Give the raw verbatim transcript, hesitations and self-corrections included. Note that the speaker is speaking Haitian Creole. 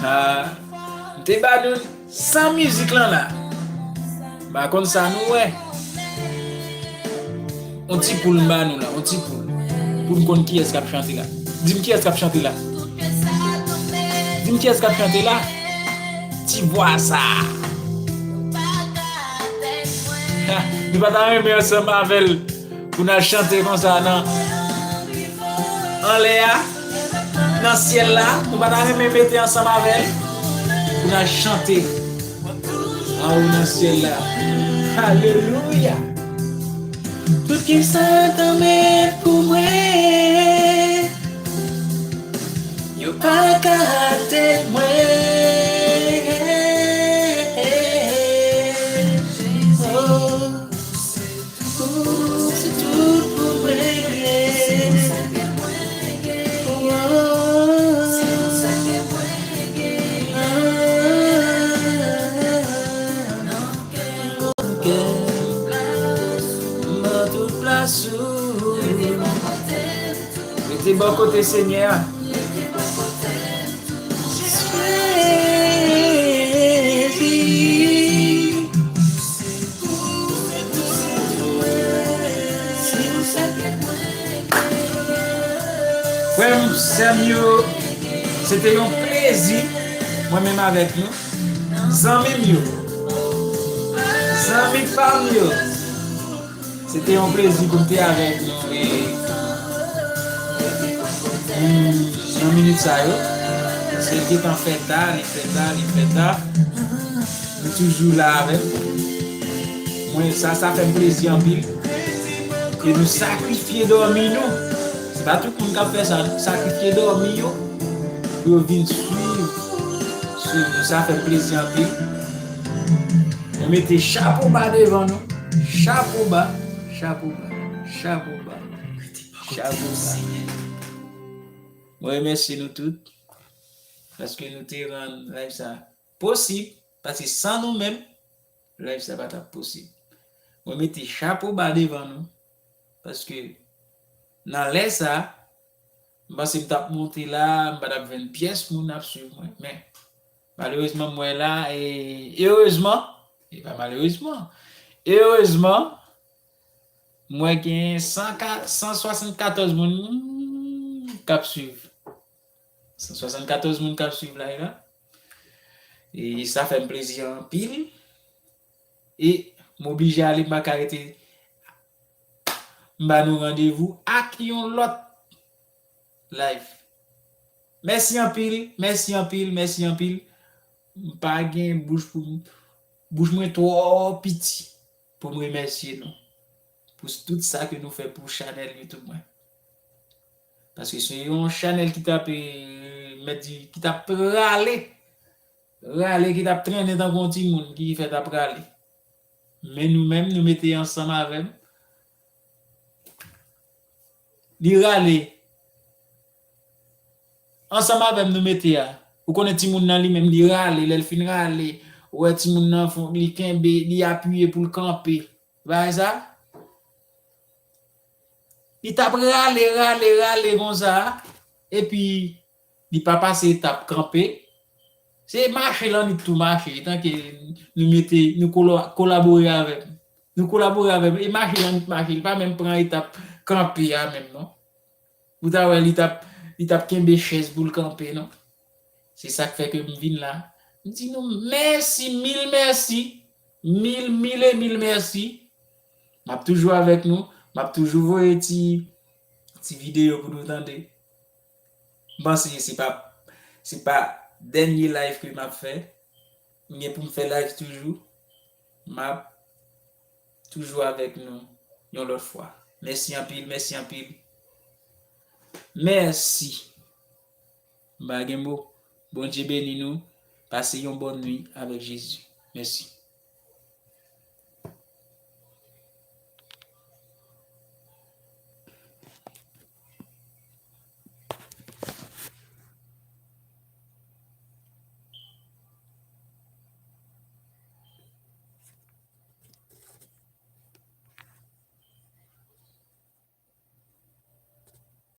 Ah, m te ba nou san mizik lan la. M pa konn sa nou wè. On ti poul m ba nou la, on ti poul. Pou n konn kiyès k ap chante la. Di m kiyès k ap chante la. Di m kiyès k ap chante la. Ti vwa sa. Ha, nou pa ta renmen ansanm avè l pou n al chante konsa nan anlè a, nan syèl la. Nou pa ta renmen mete ansanm avè l pou n al chante anwo nan syèl la. Alelouya. Tout ke Satan met pou mwen, yo pa ka atèn mwen. Oh, se tout pou mwen. Oh, kè, ban tout plas ou. Rete bò kote Senyè a. Frè m, sè m yo, se te yon plezi, mwen menm avèk nou. Zanmi m yo, zanmi pa m yo, se te yon plezi pou m te avèk nou e, hmm, nan minit sa yo. Paske l gentan fè ta, li fè ta, li fè ta. Nou toujou la avè l. Mwen, sa, sa fè m plezi anpil. E nou sakrifye dòmi nou. Se pa tout moun k ap fè sa, sakrifye dòmi yo pou yo vin swiv, swiv nou. Sa fè m plezi anpil. Mwen mete chapo ba devan nou. Chapo ba, chapo ba, chapo ba, chapo ba. Mwen remèsye nou tout paske nou te rann live sa posib, paske san nou menm, live sa pa t ap posib. Mwen mete chapo ba devan nou, paske nan lè sa, m panse m t ap monte la, m pa t ap jwenn pyès moun ap swiv mwen. Men, malerezman, m wè la, e erezman, e pa malerezman, erezman, m wè gen san ka, san swasannkatòz moun k ap swiv. San swasannkatòz moun k ap swiv live la. E sa fè m plezi anpil. E m oblije ale, m pa ka rete. M ba nou randevou ak yon lòt live. Mèsi anpil, mèsi anpil, mèsi anpil. M pa gen bouch pou m, bouch mwen twò piti pou m remèsye nou pou tout sa ke nou fè pou chanèl YouTube mwen. Paske se yon chanèl ki t ap, eh, mèt di, ki t ap rale, rale, ki t ap trennen tankou yon timoun ki fèk ap rale. Men nou menm, nou mete ansanm avè m. Li rale. Ansanm avè m, nou mete a. Ou konnen timoun nan li menm, li rale. Lè l fin rale, ou wè timoun nan fon, li kenbe, li apiye pou l kanpe. Bagay sa? Li t ap rale, rale, rale konsa, epi li pa pase etap kanpe. Se mache l annik tou mache, etanke nou mete, nou kolo-, kolabore avè m. Nou kolabore avè m, e mache l annik mache, li pa menm pran etap kanpe a menm, non. Ou ta wè, li t ap, li t ap kenbe chèz pou l kanpe, non. Se sa k fè ke m vin la. M di nou mèsi, mil mèsi. Mil, mil e mil mèsi. M ap toujou avèk nou. M ap toujou voye ti, ti videyo pou nou tande. M panse se pa, se pa dènye live ke m ap fè. M gen pou m fè live toujou. M ap toujou avèk nou yon lòt fwa. Mèsi anpil, mèsi anpil. Mèsi. M pa gen mo. Bondye beni nou. Pase yon bòn nwi avèk Jezi. Mèsi.